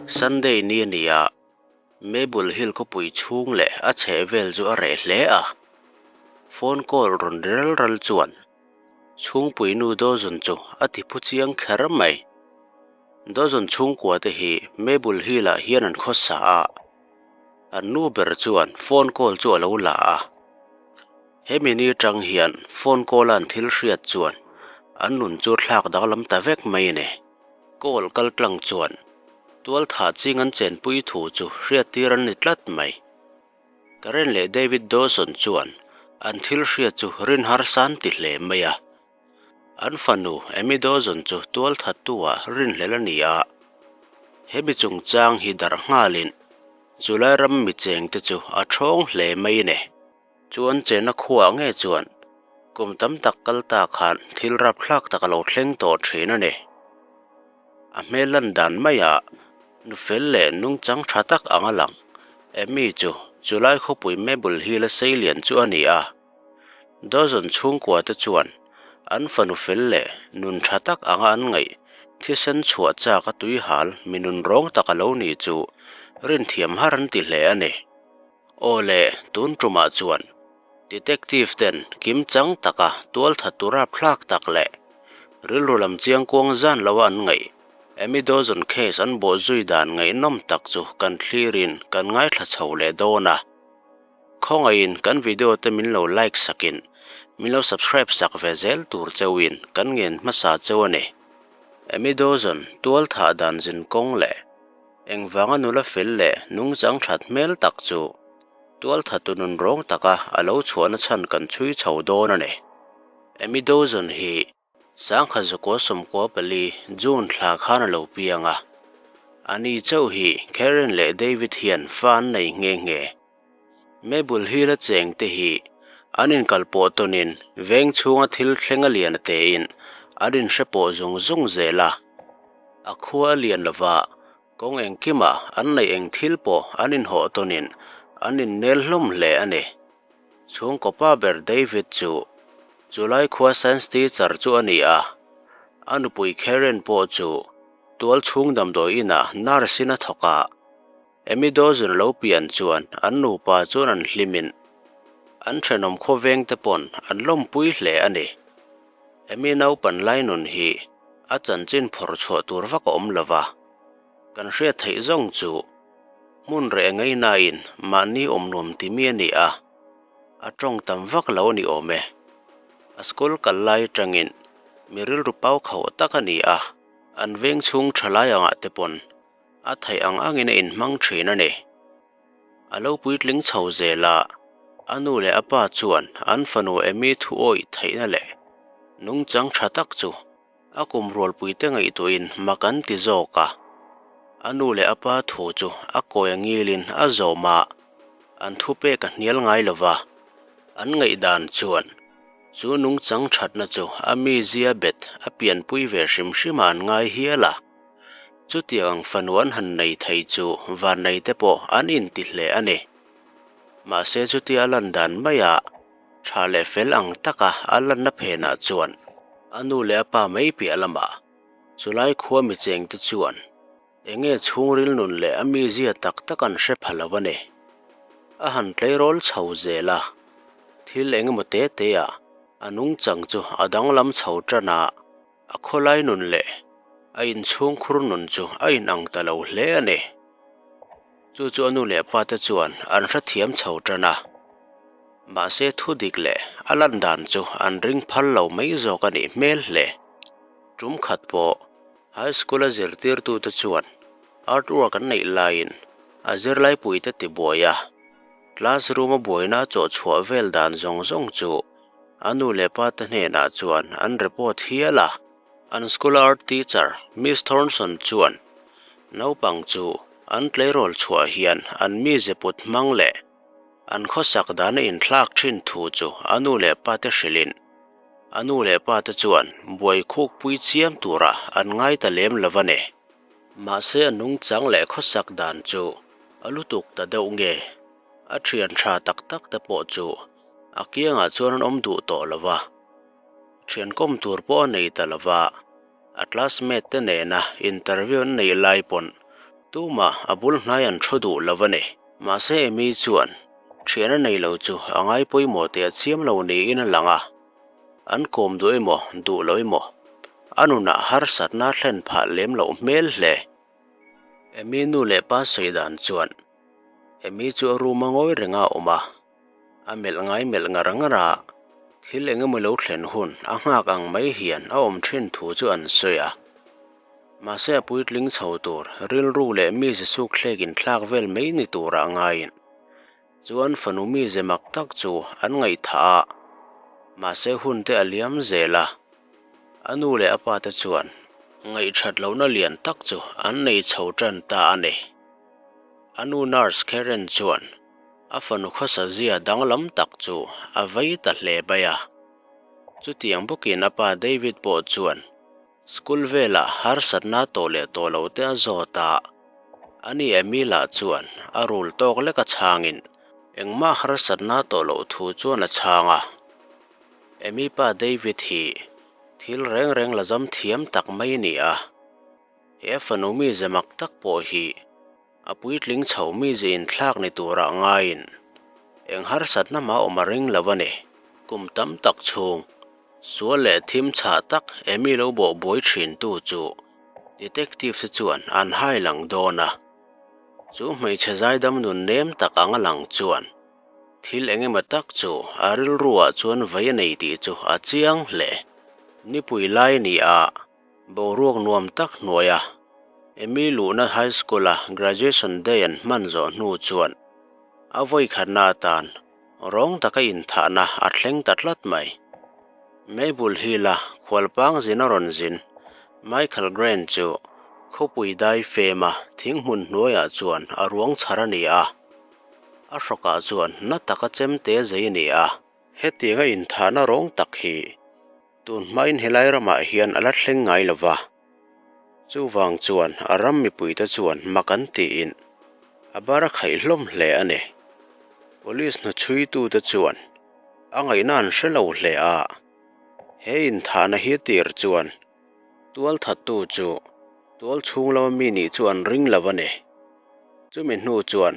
Sunday ni a ni a, Mabel Hill khawpui chhung leh a chhehvel chu a reh hle a. Phone call rawn ri ral ral chuan chhungpui nu Dawson chu a ti phu chiang kher mai. Dawson chhungkua te hi Mabel Hill ah hian an khawsa a, an nu ber chuan phone call chu a lo la a. Hemi ni atang hian phone call a an thil hriat chuan an nun chu thlak danglam ta vek mai a ni. Call kal tlang chuan tual thah ching an chenpui thu chu hriattir an ni tlat mai. Karen leh David Dawson chuan an thil hriat chu rin harsa an ti hle mai a. An fanu Amy Dawson chu tual thattu ah rinhlelh a ni a. Hemi chungchang hi darh nghalin chulai ram mi chengte chu a thawng hle mai a ni. Chuan chena khuaah nge chuan kum tam tak kal ta khan thil rapthlak tak a lo thleng tawh thin a ni. A hmel lan dan maiah nufel leh nungchang tha tak ang a lang. Amy chu chulai khawpui Mabel Hill-a seilian chu a ni a. Dawson chhungkua te chuan an fanu fel leh nun tha tak anga an ngaih thisen chhuah chak a tuihal mi nun rawng tak a lo ni chu rinthiam har an ti hle a ni. Aw le, tun tumah chuan Detective ten kim chang taka tual that tur rapthlak tak leh rilru lam chiang kuang zan loa an ngaih Amy Dawson case an bawh zui dan ngaihnawm tak chu kan thlirin kan ngaithla chho leh dawn a. Khawngaihin kan video te min lo like sakin min lo subscribe sak ve zel tur cheuhin kan ngen hmasa cheu a ni. Amy Dawson tual thah dan zin kawng leh Engvanga nula fel leh nungchang that hmel tak chu tualthatu nun rawng taka a lo chhuahna chhan kan chhui chho dawn a ni. Amy Dawson hi sangkhat zakua 14 June thla khan a lo piang a. Ani chauh hi Karen leh David hian fa an nei nghe nghe. Mabel Hill-a chengte hi an inkalpawh tawnin veng chhunga thil thleng a lian a tein an inhre pawh zung zung zel a. A khua a lian lova, kawng engkima an neih eng thil pawh an inhawh tawnin an innel hlawm hle a ni. Chhungkaw pa ber David chu chulai khua science teacher chu a ni a, a nupui Karen pawh chu tual chhung damdawi inah nurse in a thawk a. Amy Dawson lo pian chuan an nupa chuan an hlimin an thenawm khawveng te pawn an lawmpui hle a ni. Amy naupan lai nun hi a chanchin phawrh chhuah tur vak a awm lova, kan hriat theih zawng chu hmun reh ngainain mahni awm nuam ti mi a ni a, a tawng tam vak lo a ni awm e. A school kal lai atangin mi rilru pau khauh tak a ni a, an veng chhung thalai angah te pawn A theih ang angin a inhmang thin a ni. A lo puitling chho zel a, a nu leh a pa chuan an fanu Amy thu awih theihna leh nungchang tha tak chu a kum rualpuite ngaihtuahin mak an ti zawk a. A nu leh a pa thu chu a kawi a ngilin a zawm a, an thupek a hnial ngai lo va. An ngaihdan chuan chu nungchang thatna chu a mizia bet a pianpui ve hrim hrimah an ngai hial a. Chutiang fanu an han nei thei chu vannei te pawh an inti hle a ni. Mahse chutia a lan dan maiah tha leh fel ang taka a lanna phenah chuan a nu leh a pa mai piah lamah chulai khua mi chengte chuan eng nge chhungril nun leh a mizia tak tak an hre pha lo a ni. A han tleirawl chho zel a, thil eng emaw te teah a nungchang chu a danglam chho tan a. A khawlai nun leh a inchhungkhur nun chu a inang ta lo hle a ni. Chu chu a nu leh pa te chuan an hrethiam chho tan a. Mahse thu dik leh a lan dan chu an ring phal lo mai zawk a nih hmel hle. Tum khat pawh High School a zirtirtute chuan art work an neih laiin a zirlaipuite tibuai a, classroom a buaina a chawhchhuah vel dan zawng zawng chu A nu leh pa te hnenah chuan an report hial a. An school art teacher Miss Thornson chuan naupang chu an tleirawl chhuah hian an mize put hmang leh an khawsak dan a inthlak thin thu chu a nu leh pa te hrilhin a nu leh pa te chuan buai khuk pui chiam tura an ngai ta lem lo a ni. Mahse a nungchang leh khawsak dan chu a lutuk ta deuh nge a thian tha tak tak te pawh chu A kiangah chuan an awm duh tawh lo va, thian kawm tur pawh a nei ta lo va, a classmate te nena interview an neih lai pawn. Tumah a bul hnai an thu duh lo a ni. Mahse Amy chuan thian a nei lo chu a ngai pawimawh teh a chiam lo niin a lang a. An kawm duh emaw duh lo emaw a nunah harsatna thlen phah lem loh hmel hle. Amy nu leh pa sawi dan chuan Amy chu a room a ngawi reng a awm a. A melh ngai melh ngar ngar a, thil eng emaw lo thlen hun a nghak ang mai hian a awm thin thu chu an sawi a. Mahse a puitling chho tur rilru leh mize suk thlek inthlak vel mai ni turah ngaiin chuan fanu mize mak tak chu an ngaihthah a, mahse hun te a liam zel a, a nu leh a pa te chuan ngaihthat lohna lian tak chu an nei chho tan ta a ni. A nu nurse Karen chuan a fanu khawsa zia danglam tak chu a vei ta hle mai a. Chutiang bawkin a pa David pawh chuan School velah harsatna tawh leh tawh loh te a zawt a, ani Emila chuan a rul tawk lek a chhangin engmah harsatna tawh loh thu chuan a chhang a. Emi pa David hi thil reng reng la zam thiam tak mai a ni a, he fanu mize mak tak pawh hi A puitling chho mize inthlak ni turah ngaiin eng harsatna mah awm a ring lo a ni. Kum tam tak chhung, sual leh thim chhah tak Amy lo bawh buai thintu chu detective te chuan an hai lang dawn a. Chu hmeichhe zaidam nun nem tak ang a lang chuan thil eng emaw tak chu a rilruah chuan vei a nei tih chu a chiang hle. Nipui lai ni a. Boruak nuam tak hnuaia Amy luhna High School-a graduation day an hman zawh hnu chuan a vawikhatna atan rawng taka inthahna a thleng ta tlat mai. Maybul Hill-a khualpang zin a rawn zin Michael Grant chu khawpui dai fema thinghmun hnuaiah chuan a ruang chhar a ni a, a hrawkah chuan na taka chemte zei a ni a. Hetianga inthahna rawng tak hi Tun hmain helai ramah hian a la thleng ngai lo va, chuvang chuan a ram mipuite chuan mak an tiin a bar a khaih hlawm hle a ni. Police hnuchhuitute chuan a ngaihna an hre lo hle a, he inthahna hi tir chuan tualthattu chu tual chhung lama mi nih chu an ring lo a ni. Chumi hnu chuan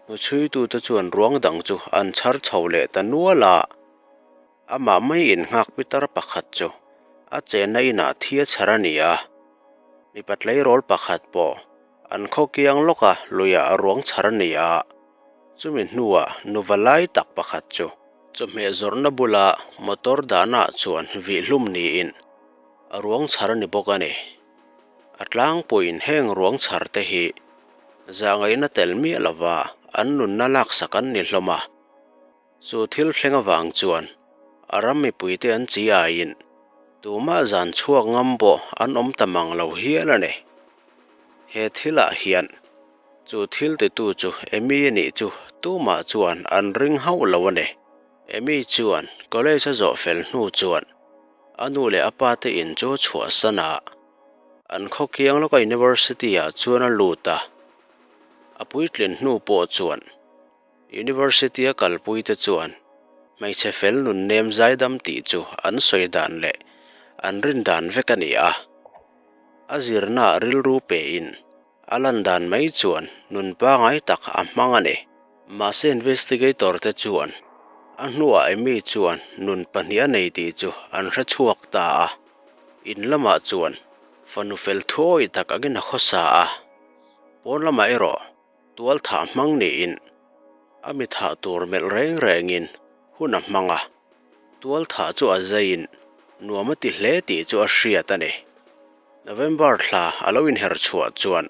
hnuchhuitute chuan ruang dang chu an chhar chho leh ta nual a. Amah mai innghak pitar pakhat chu a chenna inah thi a chhar a ni a, mipa tleirawl pakhat pawh an khaw kiang lawka luiah a ruang chhar a ni a, chumi hnuah nuva lai tak pakhat chu chawhmeh zawrhna bula motor dahnaah chuan vihhlum niin a ruang chhar a ni bawk a ni. A tlangpuiin heng ruang chhar te hi zahngaihna tel miah lova an nunna laksak an ni hlawm a. Chu thil thleng avang chuan a ram mipuite an chi aiin tumah zan chhuak ngam pawh an awm ta mang lo hial a ni. He thilah hian chu thil titu chu Amy a nih chu tumah chuan an ring hauh lo a ni. Amy chuan college a zawh fel hnu chuan a nu leh a pa te in chu a chhuahsan a, an khaw kiang lawka university ah chuan a lut a, a puitlin hnu pawh chuan University a kalpuite chuan hmeichhe fel nun nem zaidam tih chu an sawi dan leh an rin dan vek a ni a. A zirnaah rilru pein a lan dan mai chuan nun pangai tak a hmang a ni. Mahse investigator te chuan a hnuah Amy chuan nun pahnih a nei tih chu an hre chhuak ta a. In lamah chuan fanu fel thuawi tak angin a khawsa a, pawn lamah erawh Tual thah hmang niin a mi thah tur melh reng rengin hun a hmang a, tual thah chu a zeiin nuam a ti hle tih chu a hriat a ni. November thla a lo inher chhuah chuan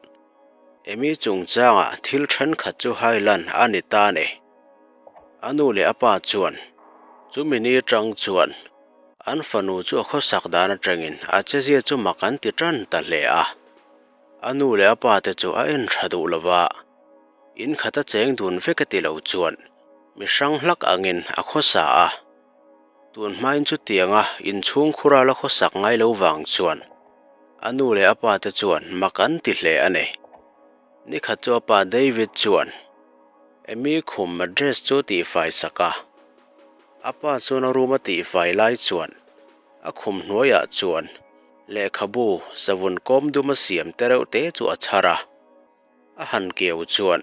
Amy chungchangah thil thenkhat chu hailan a ni ta a ni. A nu leh a pa chuan chumi ni atang chuan an fanu chu a khawsak dan atangin a chezia chu mak an ti tan ta hle a. A nu leh a pa te chu a en tha duh lo va, in khat a cheng dun vek a ti lo chuan mi hrang hlak angin a khawsa a. Tun hmain chutianga inchhung khura la khawsak ngai lo vang chuan a nu leh a pa te chuan mak an ti hle a ni. Nikhat chu a pa David chuan Amy khum mattress chu tihfai sak a, a pa chuan a room a tihfai lai chuan a khum hnuaiah chuan Lehkhabu savun kawm dum a siam te reuh te chu a chhar a. A han keu chuan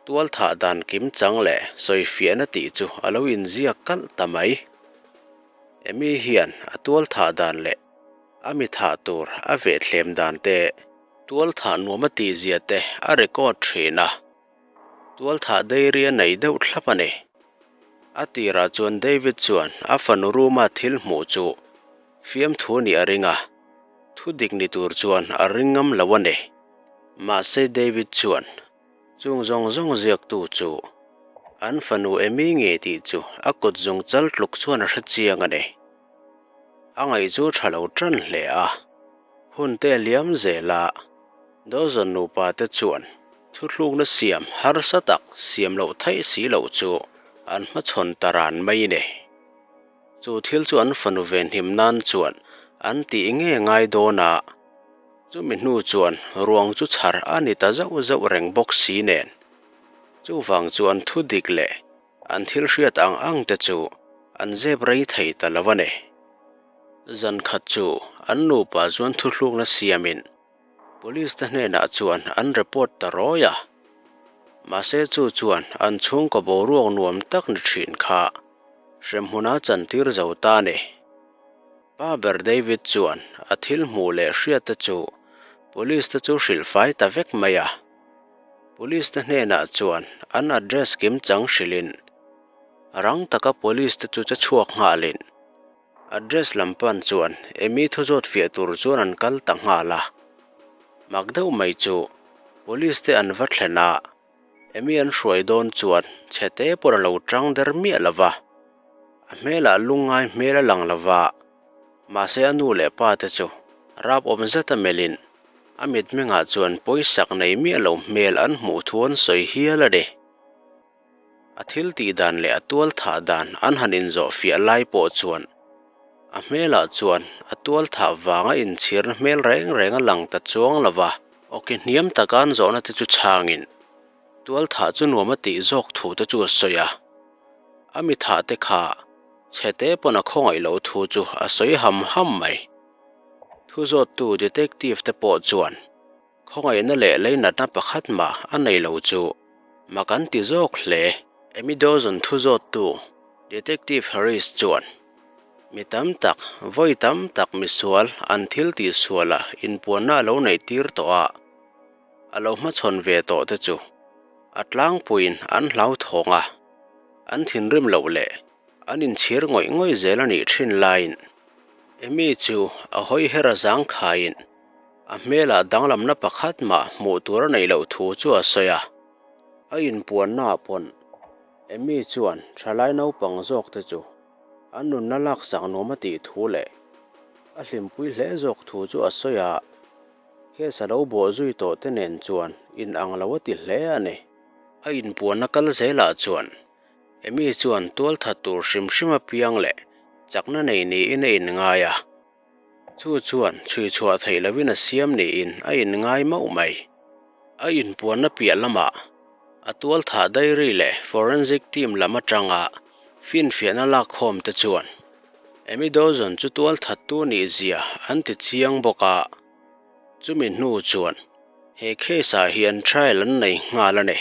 tualthah dan kimchang leh sawifiahna tih chu a lo inziak kalh ta mai. Amy hian a tualthah dan leh a mi thah tur a vehthlem dan te, tualthah nuam a tihzia te a record thin a, tualthah dairy a nei deuh thlap a ni. A tirah chuan David chuan a fanu room-a thil hmuh chu fiamthu nih a ring a, thu dik ni tur chuan a ring ngam lo a ni. Mahse David chuan chung zawng zawng ziaktu chu an fanu Amy nge tih chu a kut zung chal tluk chuan a hre chiang a ni. A ngaih chu tha lo tan hle a, hun te a liam zel a, Dawson nupa te chuan thuthlukna siam harsa tak siam loh theih si loh chu an hmachhawn ta ran mai ni. Chu thil chu an fanu venhim nan chuan an tih nge ngai dawn a, chumi hnu chuan ruang chu chhar a ni ta zauh zauh reng bawk si nen. Chuvang chuan thu dik leh an thil hriat ang ang te chu an zep rei thei ta lo a ni. Zan khat chu an nupa chuan thuthlukna siamin Police te hnenah chuan an report ta rawi a, mahse chu chuan an chhungkaw boruak nuam tak ni thin kha hremhmuna chantir zo ta a ni. Pa ber David chuan a thil hmuh leh hriat te chu Police te chu hrilh fai ta vek mai a. Police te hnenah chuan an address kimchang hrilhin rang taka Police te chu che chhuak nghalin Address lam pan chuan Amy thu zawt fiah tur chuan an kal ta nghal a. Mak deuh mai chu Police te an va thlen a, Amy an hruai dawn chuan chhete pawh a lo tang der miah lo va. A hmelah lungngai hmel a lang lo va, mahse a nu leh pa te chu rap awm zeta melhin a mitmengah chuan pawisak nei miah lo hmel an hmuh thu an sawi hial a ni. A thil tih dan leh a tual thah dan an han inzawh fiah lai pawh chuan a hmelah chuan a tual thah vanga inchhirna hmel reng reng a lang ta chuang lo va. Awki hniam taka an zawhna te chu chhangin tual thah chu nuam a tih zawk thu te chu a sawi a. A mi thah te kha chhe te pawn a khawngaih loh thu chu a sawi ham ham mai. Thu zawttu detective te pawh chuan Khawngaihna leh leinatna pakhat mah a nei lo chu mak an ti zawk hle. Amy Dawson thu zawttu Detective Harris chuan, Mi tam tak, vawi tam tak misual an thil tihsuala inpuanna a lo neihtir tawh a, a lo hmachhawn ve tawh te chu a tlangpuiin an hlauthawng a, an thinrim loh leh an inchhir ngawih ngawih zel a nih thin laiin Amy chu a hawi her a zangkhaiin A hmelah danglamna pakhat mah hmuh tur a neih loh thu chu a sawi a. A inpuannaah pawn Amy chuan thalai naupang zawk te chu an nunna laksak nuam a tih thu leh a hlimpui hle zawk thu chu a sawi a. Case a lo bawh zui tawh te nen chuan inang lo a ti hle a ni. A inpuanna kal zelah chuan Amy chuan tualthat tur hrim hrim apiang leh chakna nei niin a inngai a. Chu chuan chhui chhuah theih lovin a siam niin a inngai mauh mai. A inpuanna piah lamah a tualthah diary leh forensic team lam atanga finfiahna lakkhawm te chuan Amy Dawson chu tualthattu nih zia an ti chiang bawk a, chumi hnu chuan he case ah hian trial an nei nghal a ni.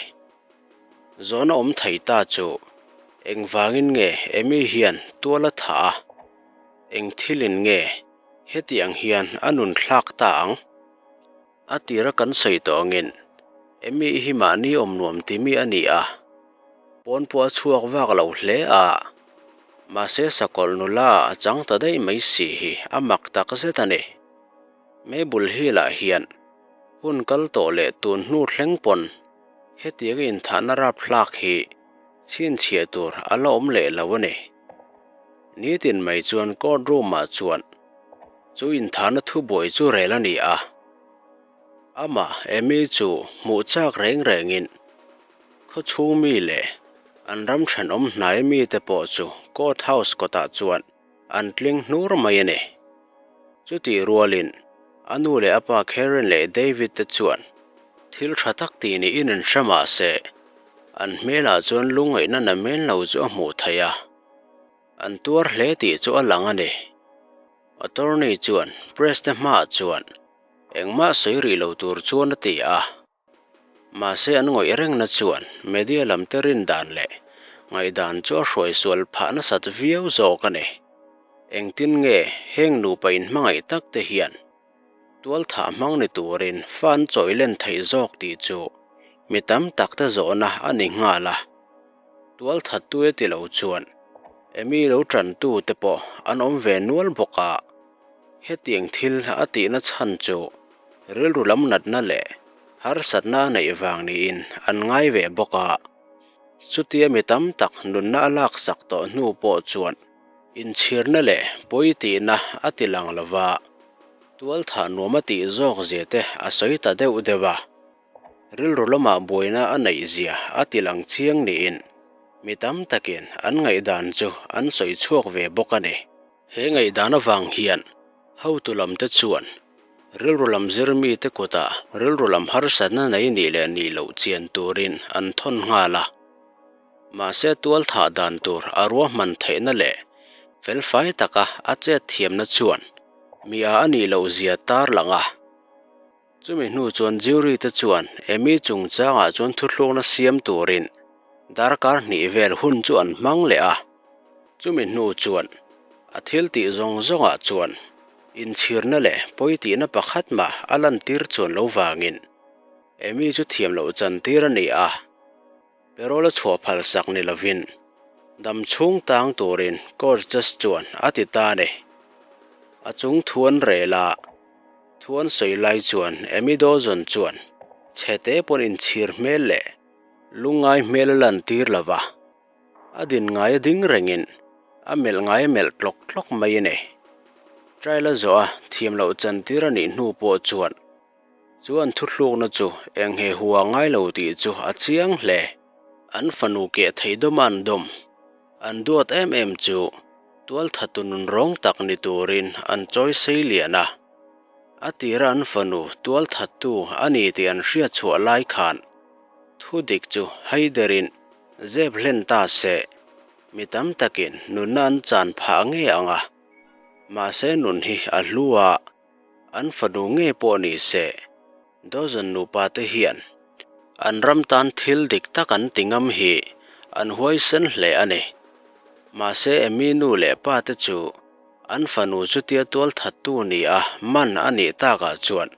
Zawhna awm thei ta chu engvangin nge Amy hian tual a thah a? Eng thilin nge heti ang hian a nun thlak ta ang? A tira kan sawi tawh angin Amy hi mahni awm nuam ti mi a ni a, pawn pawh a chhuak vak lo hle a, mahse sakawlh nula a chang ta daih mai si hi a mak tak zet a ni. Mabel Hill-ah hian hun kal tawh leh tun hnu thleng pawn hetianga inthahna rapthlak hi chhinchhiah tur a la awm leh lo a ni. Nitin mai chuan court room-ah chuan chu inthahna thubuai chu rel a ni a. Amah Amy chu hmuh chak reng rengin khawchhung mi leh an ram thenawm hnai mite pawh chu court house kawtah chuan an tling hnur mai a ni. Chutih rualin a nu leh a pa Karen leh David te chuan thil tha tak tih niin an hre mah se, an hmelah chuan lungngaihna namen lo chu a hmuh theih a. An tuar hle tih chu a lang a ni. Attorney chuan press te hmaah chuan engmah sawi rih lo tur chuan a ti a. Mahse an ngawih rengna chuan media lamte rin dan leh ngaihdan chu a hruai sual phah nasat viau zawk a ni. Engtin nge heng nupa inhmangaih tak te hian tualthah hmang ni turin fa an chawi len theih zawk tih chu mi tam tak te zawhna a ni nghal a. Tualthattu e ti lo chuan Amy lo tantu te pawh an awm ve nual bawk a. Hetiang thil a tihna chhan chu rilru lam natna leh harsatna a neih vang niin an ngai ve bawk a. Chutia mi tam tak nunna a laksak tawh hnu pawh chuan inchhirna leh pawi tihna a ti lang lo va, tualthah nuam a tih zawk zia te a sawi ta deuh deuh a. Rilru lamah buaina a neih zia a ti lang chiang niin mi tam takin an ngaihdan chu an sawi chhuak ve bawk a ni. He ngaihdan avang hian hotu lamte chuan rilru lam zir mite kutah rilru lam harsatna nei nih leh nih loh chian turin an thawn nghal a. Mahse tualthah dan tur a ruahman theihna leh felfai taka a chet thiamna chuan mi a a nih loh zia tarlang a. Chumi hnu chuan jury te chuan Amy chungchangah chuan thuthlukna siam turin darkar hnih vel hun chu an hmang leh a. Chumi hnu chuan a thil tih zawng zawngah chuan inchhirna leh pawi tihna pakhat mah a lantir chuan lo vangin Amy chu thiam loh chantir a ni a. Parole a chhuah phal sak ni lovin dam chhung tang turin court judge chuan a ti ta a ni. A chung thu an rel a, thu an sawi lai chuan Amy Dawson chuan chhete pawn inchhir hmel leh lungngai hmel a lantir lo va, a din ngai a ding rengin a melh ngai a melh tlawk tlawk mai a ni. Trial a zawh a thiam loh chantir a nih hnu pawh chuan Chu an thuthlukna chu eng he hua ngai lo tih chu a chiang hle. An fanu keh thei dawm a an dawm. An duat em em chu tualthatu nun rawng tak ni turin an chawi sei lian a. A tira an fanu tualthattu a ni tih an hriat chhuah lai khan thu dik chu haiderin zep hlen ta se mi tam takin nunna an chan phah ngei ang a. Mahse nun hi a hlu a. An fanu nge pawh ni se, Dawson nupa te hian an ram tan thil dik tak an ti ngam hi an huaisen hle a ni. Mahse Amy nu leh pa te chu an fanu chutia tualthattu ni a man a nih takah chuan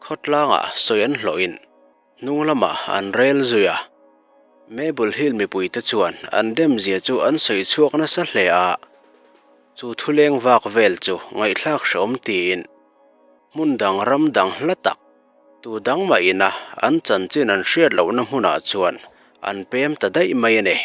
khawtlangah sawi an hlawhin hnung lamah an rel zui a. Mabel Hill mipuite chuan an demzia chu an sawi chhuak nasa hle a. Chu thuleng vak vel chu ngaihthlak hrehawm tiin hmun dang ram dang hla tak tu dang mah ina an chanchin an hriat lohna hmunah chuan an pem ta daih mai a ni.